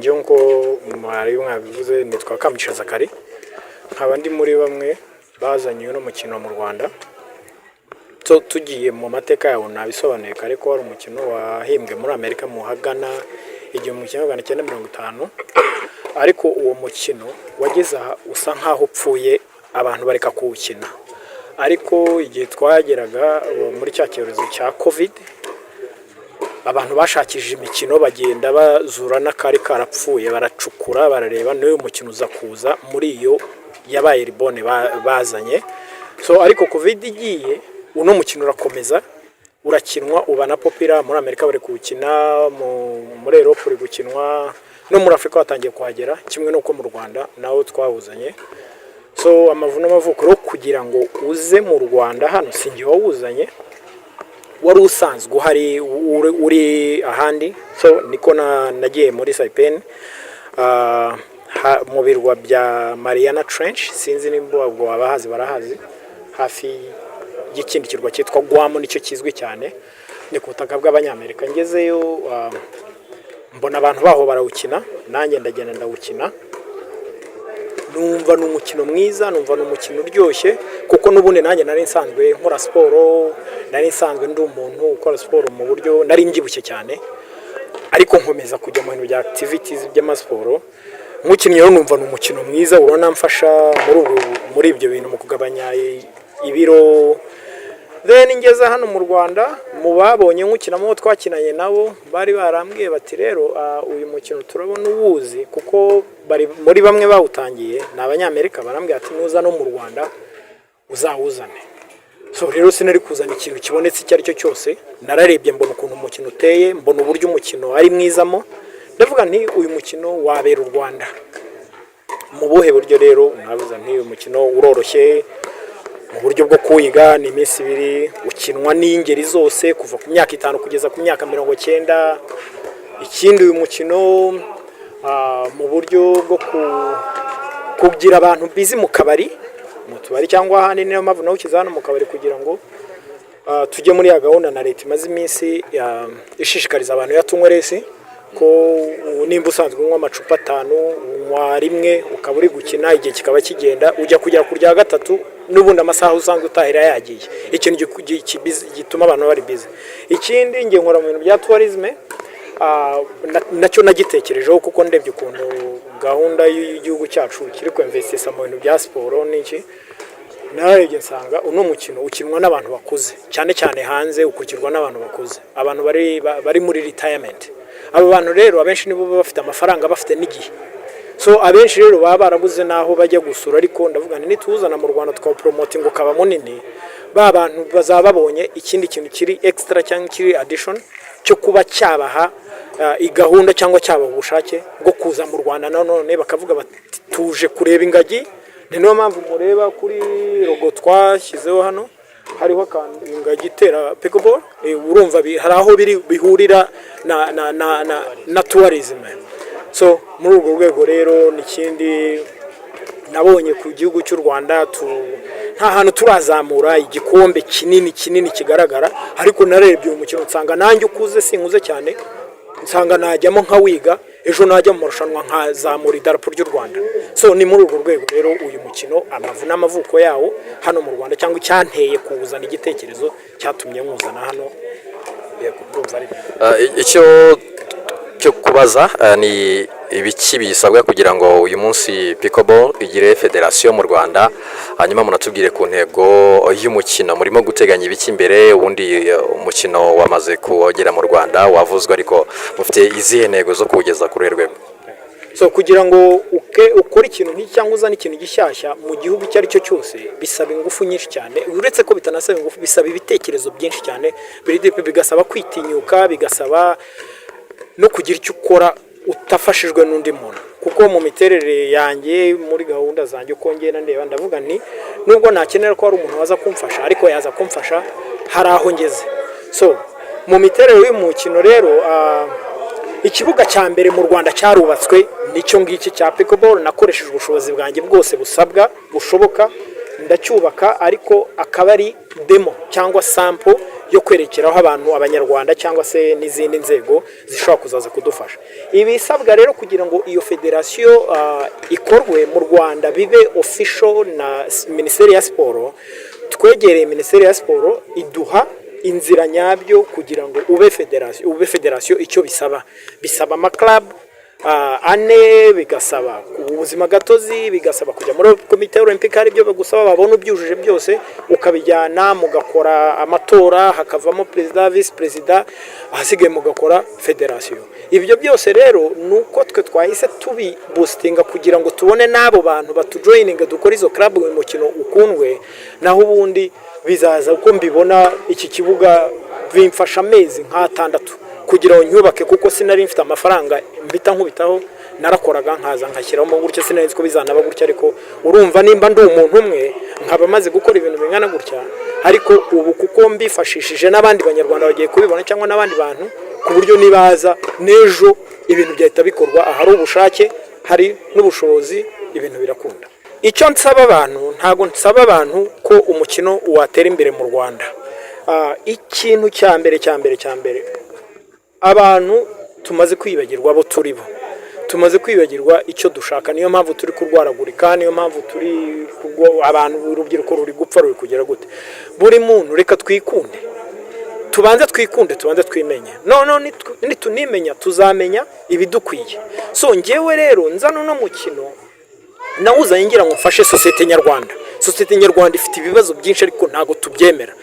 Njyewe nko mwari mwabivuze, nitwa Kamugisha Zakari, nkaba ndi muri bamwe bazanye uno mukino mu Rwanda. So tugiye mu mateka yawo, nabisobanuye kare ko wari umukino wahimbwe muri Amerika mu hagana 1950, ariko uwo mukino wageze aha usa nkaho upfuye, abantu bareka kuwukina. Ariko igihe twageraga muri cya cyorezo cya Covid, abantu bashakishije imikino, bagenda bazura n'akari karapfuye, baracukura, barareba, n'uyu mukino uza kuza muri iyo yabaye ribone bazanye. So ariko Covid igiye, uno mukino urakomeza urakinwa, uba na popular. Muri Amerika bari kuwukina, muri Europe uri gukinwa, no muri Afurika watangiye kuhagera, kimwe n'uko mu Rwanda nawo twawuzanye. So amavu n'amavuko rero, kugira ngo uze mu Rwanda hano, si njye wawuzanye, wari usanzwe uhari, uri ahandi. So niko nagiye muri Saipan, mu birwa bya Mariana Trench, sinzi nimba ubwo abahazi barahazi, hafi y'ikindi kirwa cyitwa Guam, nicyo kizwi cyane, ni ku butaka bw'Abanyamerika. Ngezeyo, mbona abantu baho barawukina, nanjye ndagenda ndawukina, numva ni umukino mwiza, numva ni umukino uryoshye, kuko n'ubundi nanjye nari nsanzwe nkora siporo, nari nsanzwe ndi umuntu ukora siporo mu buryo nari mbyibushye cyane, ariko nkomeza kujya mu bintu bya activities by'amasiporo. Nk'ukinnyi rero numva ni umukino mwiza, urabona mfasha muri ibyo bintu, mu kugabanya ibiro. Then ngeze hano mu Rwanda, mu babonye nywukinamo twakinanye nabo, bari barambwiye bati: "Rero uyu mukino turabona uwuzi," kuko bari muri bamwe bawutangiye, ni Abanyamerika. Barambwira ati: "Nuza no mu Rwanda uzawuzane." So rero sinari kuzana ikintu kibonetse icyo ari cyo cyose. Nararebye, mbona ukuntu umukino uteye, mbona uburyo umukino ari mwizamo, ndavuga nti: "Uyu mukino wabera u Rwanda." Mu buhe buryo rero? Navuze nti: "Uyu mukino uroroshye mu buryo bwo kuwiga, ni iminsi 2, ukinwa n'ingeri zose kuva ku myaka 5 kugeza ku myaka 90. Ikindi, uyu mukino mu buryo bwo kugira abantu busy mu kabari, mu tubari cyangwa ahandi, niyo mpamvu nawushyize hano mu kabari, kugira ngo tujye muri ya gahunda na leta imaze iminsi ishishikariza abantu ya Tunywe Less, ko nimba usanzwe unywa amacupa 5, unywa rimwe, ukaba uri gukina, igihe kikaba kigenda, ujya kugera ku rya gatatu n'ubundi amasaha usanzwe utahira yagiye, ikintu gituma abantu bari busy. Ikindi, ngiye nkora mu bintu bya tourisme, nacyo nagitekerejeho, kuko ndebye ukuntu gahunda y'igihugu cyacu kiri kwinvestisa mu bintu bya siporo n'iki, narebye nsanga uno mukino ukinwa n'abantu bakuze cyane cyane, hanze ukurikirwa n'abantu bakuze, abantu bari muri retirement. Abo bantu rero abenshi nibo baba bafite amafaranga, bafite n'igihe. So abenshi rero baba barabuze n'aho bajya gusura, ariko ndavuga nti: "Nituwuzana mu Rwanda, tukawupromotinga ukaba munini, ba bantu bazaba babonye ikindi kintu kiri extra cyangwa kiri addition cyo kuba cyabaha igahunda cyangwa cyabaha ubushake bwo kuza mu Rwanda, nanone bakavuga bati: 'Tuje kureba ingagi.'" Ni niyo mpamvu mureba kuri logo twashyizeho hano hariho akantu ingagi itera pickleball. Urumva hari aho biri bihurira na tourism. So muri urwo rwego rero, n'ikindi nabonye ku gihugu cy'u Rwanda, nta hantu turazamura igikombe kinini kinini kigaragara, ariko narebye uyu mukino nsanga nanjye ukuze, sinkuze cyane, nsanga najyamo nkawiga, ejo najya mu marushanwa nkazamura idarapo ry'u Rwanda. So ni muri urwo rwego rero uyu mukino, amavu n'amavuko yawo hano mu Rwanda, cyangwa icyanteye kuwuzana, igitekerezo cyatumye nywuzana hano. Yego, ndumva ari byo. Icyo cyo kubaza ni ibiki bisabwa kugira ngo uyu munsi pickleball igire federasiyo mu Rwanda? Hanyuma munatubwire ku ntego y'umukino, murimo guteganya ibiki imbere? Ubundi umukino wamaze kugera mu Rwanda, wavuzwe, ariko mufite izihe ntego zo kuwugeza kuri uru rwego? So kugira ngo ukore ikintu nk'iki cyangwa uzane ikintu gishyashya mu gihugu icyo ari cyo cyose, bisaba ingufu nyinshi cyane. Uretse ko bitanasaba ingufu, bisaba ibitekerezo byinshi cyane biri deep, bigasaba kwitinyuka, bigasaba no kugira icyo ukora utafashijwe n'undi muntu. Kuko mu miterere yanjye, muri gahunda zanjye, uko ngenda ndeba, ndavuga nti: "Nubwo nakenera ko hari umuntu waza kumfasha, ariko yaza kumfasha hari aho ngeze." So mu miterere y'uyu mukino rero, ikibuga cya mbere mu Rwanda cyarubatswe, nicyo ngiki cya pickleball. Nakoresheje ubushobozi bwanjye bwose busabwa bushoboka, ndacyubaka, ariko akaba ari demo cyangwa sample yo kugira ngo abantu bamenye uko umukino ukora. yo kwerekeraho abantu, Abanyarwanda cyangwa se n'izindi nzego zishobora kuzaza kudufasha. Ibisabwa rero kugira ngo iyo federasiyo ikorwe mu Rwanda, bibe official na Minisiteri ya Siporo, twegereye Minisiteri ya Siporo iduha inzira nyabyo kugira ngo ube federasiyo. Icyo bisaba, bisaba ama club ane, bigasaba ubuzima gatozi, bigasaba kujya muri Komite Olympique. Hari ibyo bagusaba, babona ubyujuje byose, ukabijyana, mugakora amatora, hakavamo perezida, visi perezida, ahasigaye mugakora federasiyo. Ibyo byose rero ni uko twe twahise tubiboostinga kugira ngo tubone n'abo bantu batujoininga, dukore izo club, uyu mukino ukundwe. Naho ubundi bizaza uko mbibona. Iki kibuga bimfasha amezi nk'atandatu kugira ngo nyubake, kuko sinari mfite amafaranga mpita nkubitaho. Narakoraga nkaza nkashyiramo gutya, sinari nzi ko bizanaba gutya. Ariko urumva, nimba ndi umuntu umwe nkaba maze gukora ibintu bingana gutya, ariko ubu kuko mbifashishije n'abandi Banyarwanda bagiye kubibona cyangwa n'abandi bantu, ku buryo nibaza n'ejo ibintu byahita bikorwa. Ahari ubushake hari n'ubushobozi, ibintu birakunda. Icyo nsaba abantu, ntabwo nsaba abantu ko umukino watera imbere mu Rwanda. Ikintu cya mbere, abantu tumaze kwibagirwa abo turi bo, tumaze kwibagirwa icyo dushaka. Niyo mpamvu turi kurwaragurika, niyo mpamvu turi abantu, urubyiruko ruri gupfa, ruri kugera gute. Buri muntu, reka twikunde, tubanze twikunde, tubanze twimenye. Noneho nitunimenya tuzamenya ibidukwiye. So ngewe rero nzano uno mukino nawuzanye ngira ngo mfashe sosiyete nyarwanda. Sosiyete nyarwanda ifite ibibazo byinshi, ariko ntabwo tubyemera.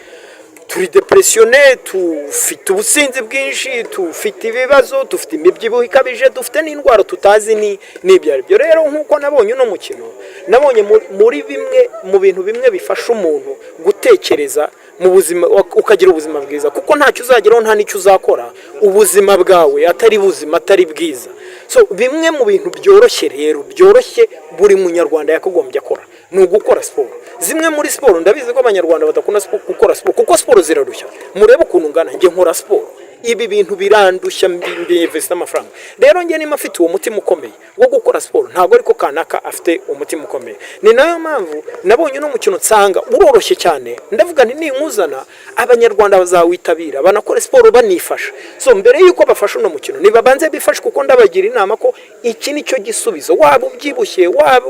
Turi dépressionné, tufite ubusinzi bwinshi, tufite ibibazo, dufite imibyibuho ikabije, dufite n'indwara tutazi ni n'ibyo ari byo. Rero nk'uko nabonye uno mukino, nabonye muri bimwe mu bintu bimwe bifasha umuntu gutekereza mu buzima, ukagira ubuzima bwiza, kuko ntacyo uzageraho, nta n'icyo uzakora ubuzima bwawe atari buzima, atari bwiza. So bimwe mu bintu byoroshye rero, byoroshye buri Munyarwanda yakagombye akora ni ugukora siporo. Zimwe muri siporo, ndabizi ko Abanyarwanda badakunda gukora siporo, kuko siporo zirarushya. Murebe ukuntu ngana, njye nkora siporo, ibi bintu birandushya, mbinvesita amafaranga. Rero njye niba mfite uwo mutima ukomeye wo gukora siporo, ntabwo ariko kanaka afite umutima ukomeye. Ni nayo mpamvu nabonye uno mukino nsanga uroroshye cyane, ndavuga nti ninkuzana Abanyarwanda bazawitabira, banakore siporo, banifasha. So mbere y'uko bafasha uno mukino, nibabanze bifashe, kuko ndabagira inama ko iki ni cyo gisubizo. Waba ubyibushye, waba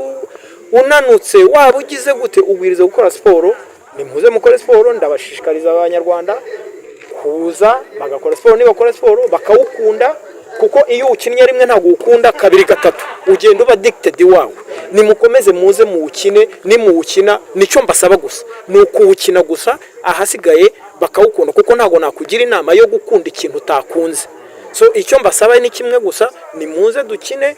unanutse, waba ugize gute, ubwiriza gukora siporo. Nimuze mukore siporo. Ndabashishikariza Abanyarwanda kuza bagakora siporo. Nibakora siporo bakawukunda, kuko iyo ukinnye rimwe ntabwo uwukunda kabiri, gatatu, ugenda uba addicted wawe. Nimukomeze muze muwukine. Nimuwukina, nicyo mbasaba gusa ni ukuwukina gusa, ahasigaye bakawukunda, kuko ntabwo nakugira inama yo gukunda ikintu utakunze. So icyo mbasaba ni kimwe gusa: nimuze dukine,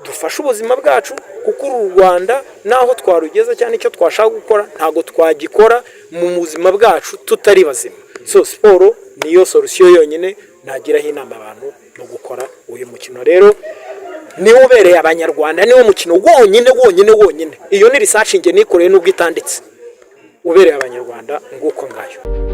dufashe ubuzima bwacu, kuko uru Rwanda naho twarugeza cyane, icyo twashaka gukora ntabwo twagikora mu buzima bwacu tutari bazima. So siporo niyo solution yonyine nagiraho inama abantu mu gukora uyu mukino. Rero niwo ubereye Abanyarwanda, niwo mukino wonyine wonyine wonyine. Iyo ni research njye nikoreye nubwo itanditse, ubereye Abanyarwanda. Nguko ngayo.